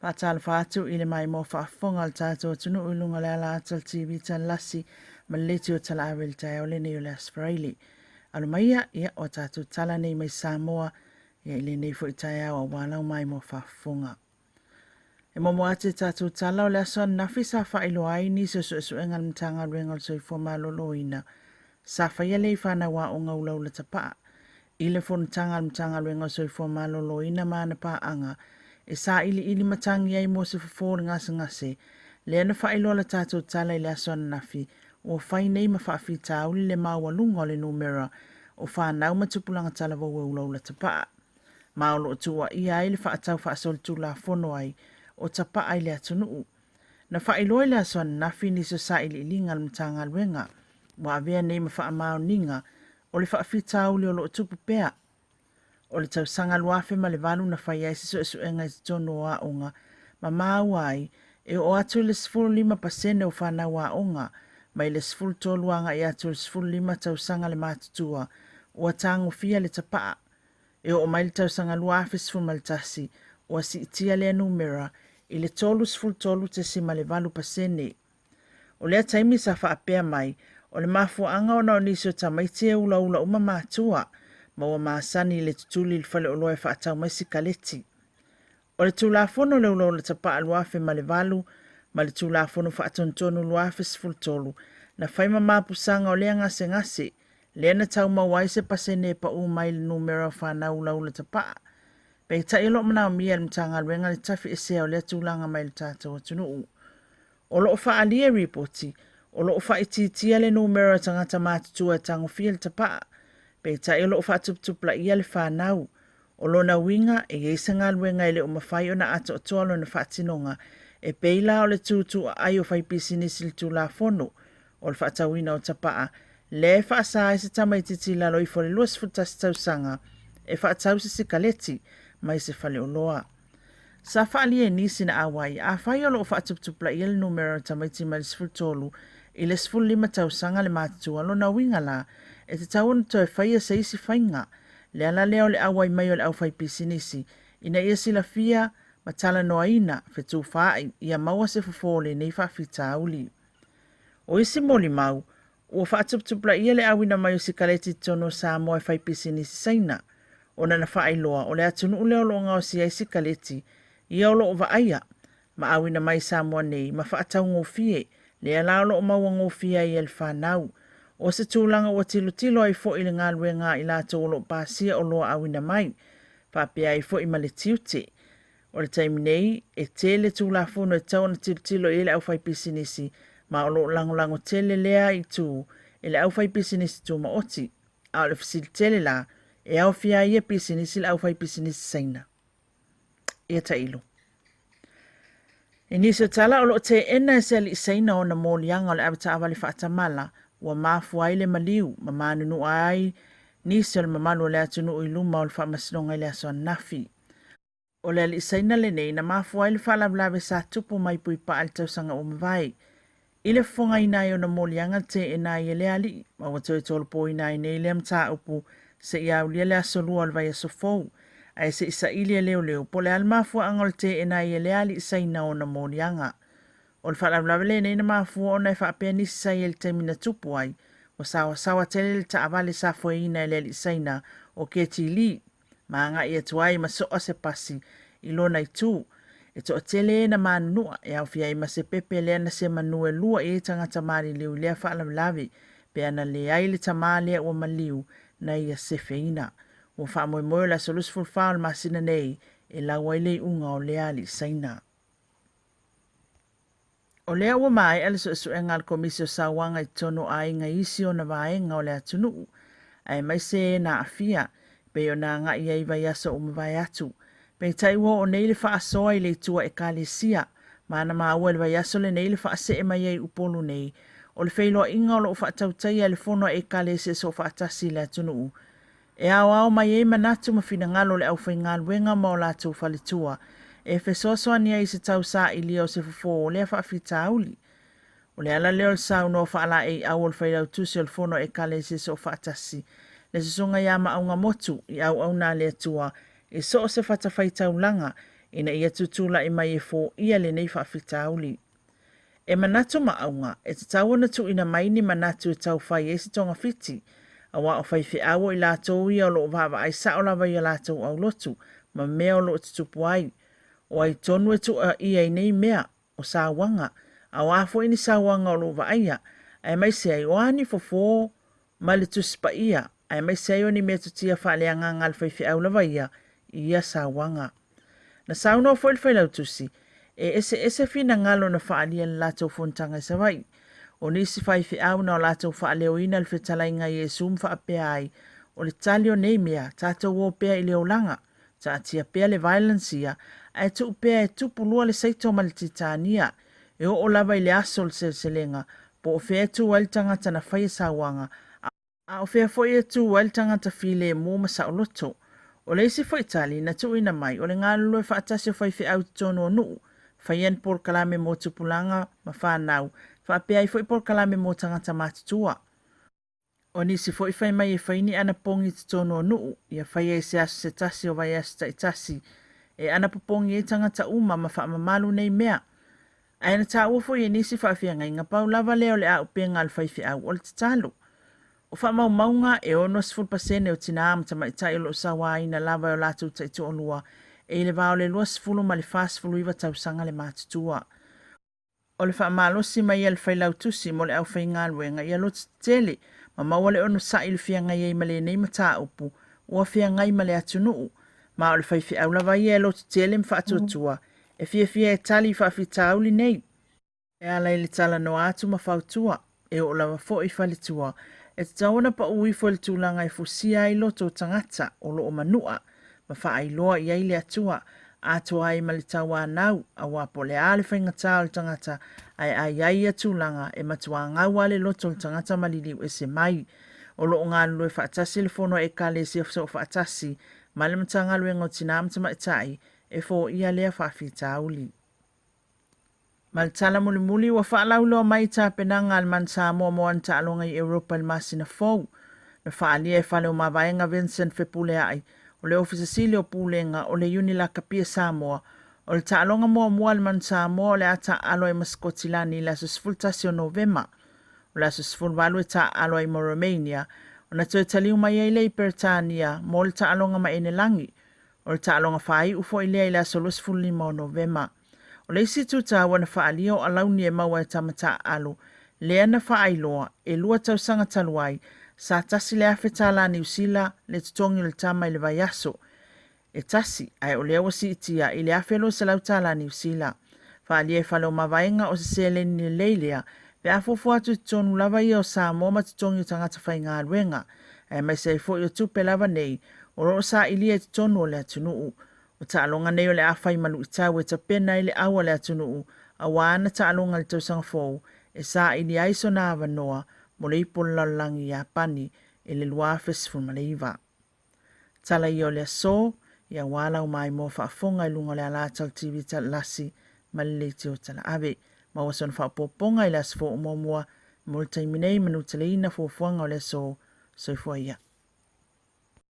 Faatalofa atu i le maimoa faafofoga o le tatou atunuu i luga o le ala ata o le TV Talelasi ma le leitio talaave i le taeao lenei o le Aso Faraile. Alo maia, ia, o a tatou tala nei mai Samoa, ia i lenei foi taeao aua lau maimoa faafofoga. E muamua atu i tatou tala o le aso ananafi sa faailoa ai nisi o suesuega a le Matagaluega o le Soifua Maloloina sa faia lea i fanau aoga ulaula tapaa i le fonotaga a le Matagaluega o le Soifua Maloloina ma ana paaga e sailiili matagi ai mo se fofo o le gasegase lea na faailoa le tatou tala i le aso ananafi ua fai nei ma faafitauli le maualuga o le numera o fanau ma tupulaga talavou e ulaula tapaa ma o lo o tuuaia ai le faatau faasolitulafono ai o tapaa i le atunuu. Na faailoa i le aso ananafi nisi o sailiiliga a le Matagaluega ua avea nei ma faamaoniga o le faafitauli o lo o tupu pea. O le tausaga 2008 na fai ai se suesuega i totonu o aoga ma maua ai e oo atu i le 15% o fanau aoga mai le 13 agai atu i le 15 tausaga le matutua ua tagofia le tapaa. E oo mai le tausaga 2011 ua siitia lea numera i le 33.8%. O lea taimi sa faapea mai, o le mafuaaga ona o nisi o tamaiti e ulaula uma matua, ma ua masani i le tutuli i le faleoloa e faatau mai sikaleti. O le Tulafono o le Ulaula Tapaa 2008 ma le Tulafono Faatonutonu 2013 na fai ma mapusaga o lea gasegase, lea na tau maua ai se pasene e pau mai le numera o fanau ulaula tapaa. Peitai o lo o manaomia e le Matagaluega le tafiesea o lea tulaga mai le tatou atunuu. O lo o faaalia i ripoti, o lo o faaitiitia le numera o tagata matutua e tagofia le tapaa, peitai o lo o faatuputupulaia le fanau. O lona uiga, e i ai se galuega e le o mafai ona atoatoa lona faatinoga, e pei la o le tuutuuaai o faipisinisi i le Tulafono o le Faatauina o Tapaa, lea e faasa ai se tamaitiiti i lalo ifo o le 21 tausaga e faatau se sikaleti mai se faleoloa. Sa faaalia e nisi na auai, afai o lo o faatuputupulaia le numera o tamaiti mai le 13 i le 15 tausaga le matutua, lona uiga la, e tatau ona toe faia se isi faiga. Le ala lea o le auai mai o le aufaipisinisi, ina ia silafia ma talanoaina, fetufaai, ia maua se fofo o lenei faafitauli. O isi molimau, Ua faatuputupulaia le auina mai o sikaleti i totonu o Samoa e faipisinisi Saina, ona na faailoa o le atunuu lea o lo o gaosia ai sikaleti ia o lo o vaaia ma auina mai i Samoa nei ma faataugofie, lea la o lo o mauagofie ai e le fanau. O se tulaga ua tilotilo ai foi le galuega a i latou o lo o pasia oloa auina mai, faapea ai foi ma le tiute. O le taimi nei, e tele Tulafono e tatau ona tilotilo i ai le aufaipisinisi, ma o lo o lagolago tele lea itu e le aufaipisinisi tumaoti. A o le fesili tele la, e aofia ai ia pisinisi le aufaipisinisi Saina? Ia tailo. I nisi o tala, o lo o teena e se alii Saina ona moliaga o le avetaavale faatamala ua mafua ai le maliu ma manunua ai nisi o le mamalu o le atunuu i luma o le faamasinoga i le aso ananafi. O le alii Saina lenei na mafua ai le faalavelave sa tupu mai Puipaa i le tausaga ua mavae. I le fofogaina ai ona moliaga le teena ai e lea alii, ma ua toe tolopoina ai nei lea mataupu seia aulia le aso Lua o le vaiaso fou, ae se i saili e leoleo po o le a le mafuaaga o le teena ai e lea alii Saina ona moliaga. O le faalavelave lenei na mafua ona e faapea nisi sa i ai i le taimi na tupu ai, ua saoasaoa tele le taavale sa foeina e le alii Saina o Keti Lee, ma agai atu ai ma soa se pasi i lona itu. E toatele e na manunua, e aofia ai ma se pepe lea na semanu e lua i ai tagata maliliu i lea faalavelave, pe ana leai le tamā lea ua maliu na ia sefeina. Ua faamoemoe o le aso 24 o le masina nei e lau ai le iuga o lea alii Saina. O lea ua maea le suesuega a le Komisi o Sauaga i totonu o aiga i isi ona vaega o le atunuu, aemaise e na aafia, e pei ona agai ai i vaiaso ua mavae atu. Peitai ua oo nei le faasoa i le itu a Ekalesia, ma na maua i le vaiaso lenei le faasee mai ai i Upolu nei, o le feiloaiga o lo o faatautaia e le Fono a Ekalesia Soofaatasi i le atunuu, E aoao mai ai manatu ma finagalo o le aufaigaluega ma o latou faletua, e fesoasoani ai i se tausailia o se fofo o lea faafitauli. O le ala lea o le saunoa faalaeiau o le Failautusi o le Fono a Ekalesia Soofaatasi, le Susuga ia Maauga Motu, i auauna a le Atua i so o se fatafaitaulaga, ina ia tutulai mai e foia lenei faafitauli. E manatu ma auga, e tatau ona tuuina mai ni manatu e tau fai ai se togafiti, aua o faifeau o i latou ia o lo o vaavaai sao lava i a latou aulotu ma mea o lo o tutupu ai. O ai tonu e tuuaia i nei mea, o sauaga, a o a foi ni sauaga o lo o vaaia, aemaise ai o a ni fofo ma le Tusi Paia, aemaise ai o ni metotia faaleagaga a le faifeau lava ia i ia sauaga. Na saunoa foi le Failautusi, e eseese finagalo na faaalia i le latou fonotaga i Savaii. O nisi faifeau na o latou faaleoina le fetalaiga a Iesu ma faapea ai, O le tali o nei mea, tatou o pea i le olaga, taatia pea le violence ia, ae tuu pea e tupu lua le saito ma le titania, e oo lava i le aso o le seleselega, po o fea e tu ai le tagata na faia sauaga, a o fea foi e tu ai le tagata filemu ma saoloto. O le isi foi tali na tuuina mai, o le galulue faatasi o faifeau i totonu o nuu, faia ni polokalame mo tupulaga ma fanau, faapea ai foi polokalame mo tagata matutua. O nisi foi fai mai e fai ni anapogi i totonu o nuu, ia faia i se aso se tasi o vaiaso taitasi, e anapopogi ai tagata uma ma faamamalu nei mea. Ae na taua foi e nisi faafeagaiga pau lava lea o le auupega a le faifeau o le tatalo. O faamaumauga, e 60% o tinā ma tamaitai o lo o sauaina lava e o latou taitoalua e i le va o le 20 ma le 49 tausaga le matutua. O le faamalosi mai a le Failautusi mo le aufaigaluega ia loto tetele ma maua le onosai i le feagai ai ma lenei mataupu ua feagai ma le atunuu, ma o le faifeau lava ia e loto tele ma faatuatua e fiafia e tali i faafitauli nei. E ala i le talanoa atu ma fautua, e oo lava foi i faletua, e tatau ona pau ifo i le tulaga e fusia ai loto o tagata o lo o manua ma faailoa i ai le Atua, atoa ai ma le tauanau, aua po o le a le faigata o le tagata ae a i ai ia tulaga, e matuā gau lava le loto o le tagata ma liliu ese mai. O lo o galulue faatasi le Fono a Ekalesia Soofaatasi ma le Matagaluega o Tinā ma Tamaitai e foia lea faafitauli. Ma le tala mulimuli, ua faalauiloa mai i tapenaga a le Man Samoa mo ana taaloga i Europa i le masina fou. Na faaalia e Fale o Mavaega Vincent Fepuleai, o le Ofisa Sili o Pulega o le Iuni Lakapi a Samoa, o le taaloga muamua a le Man Samoa o le a taaalo ai ma Sikotilani i le aso 11 o Novema. O le aso 18 e taaalo ai ma Romania, ona toe taliu mai ai lea i Peretania mo le taaloga ma Enelagi. O le taaloga faaiu foi lea i le aso 25 o Novema. O le isi itu taua na faaalia o alauni e maua e tama taaalo, lea na faailoa, e lua tausaga talu ai, sa $1,000 Niu Sila le totogi o le tama i le vaiaso e tasi, ae o lea ua siitia i le $1,200 Niu Sila. Faaalia e Fale o Mavaega o se seleni lelei lea pe a fuafua atu i totonu lava ia o Samoa ma totogi o tagata faigaluega, aemaise ai foi o tupe lava nei o lo o sailia i totonu o le atunuu. O taaloga nei o le a fai ma luitau e tapena ai le au a le atunuu aua ana taaloga i le tausaga fou e saili ai sona avanoa mo le ipu o le lalolagi i Iapani i le 2019. Tala ia o le aso, ia aua lau maimoa faafofoga i luga o le alata o le TV Talalasi ma le leitio talaave. Maua sona faaopoopoga i le aso fou muamua mo le taimi nei, manuteleina fuafuaga o le aso. Soifua ia.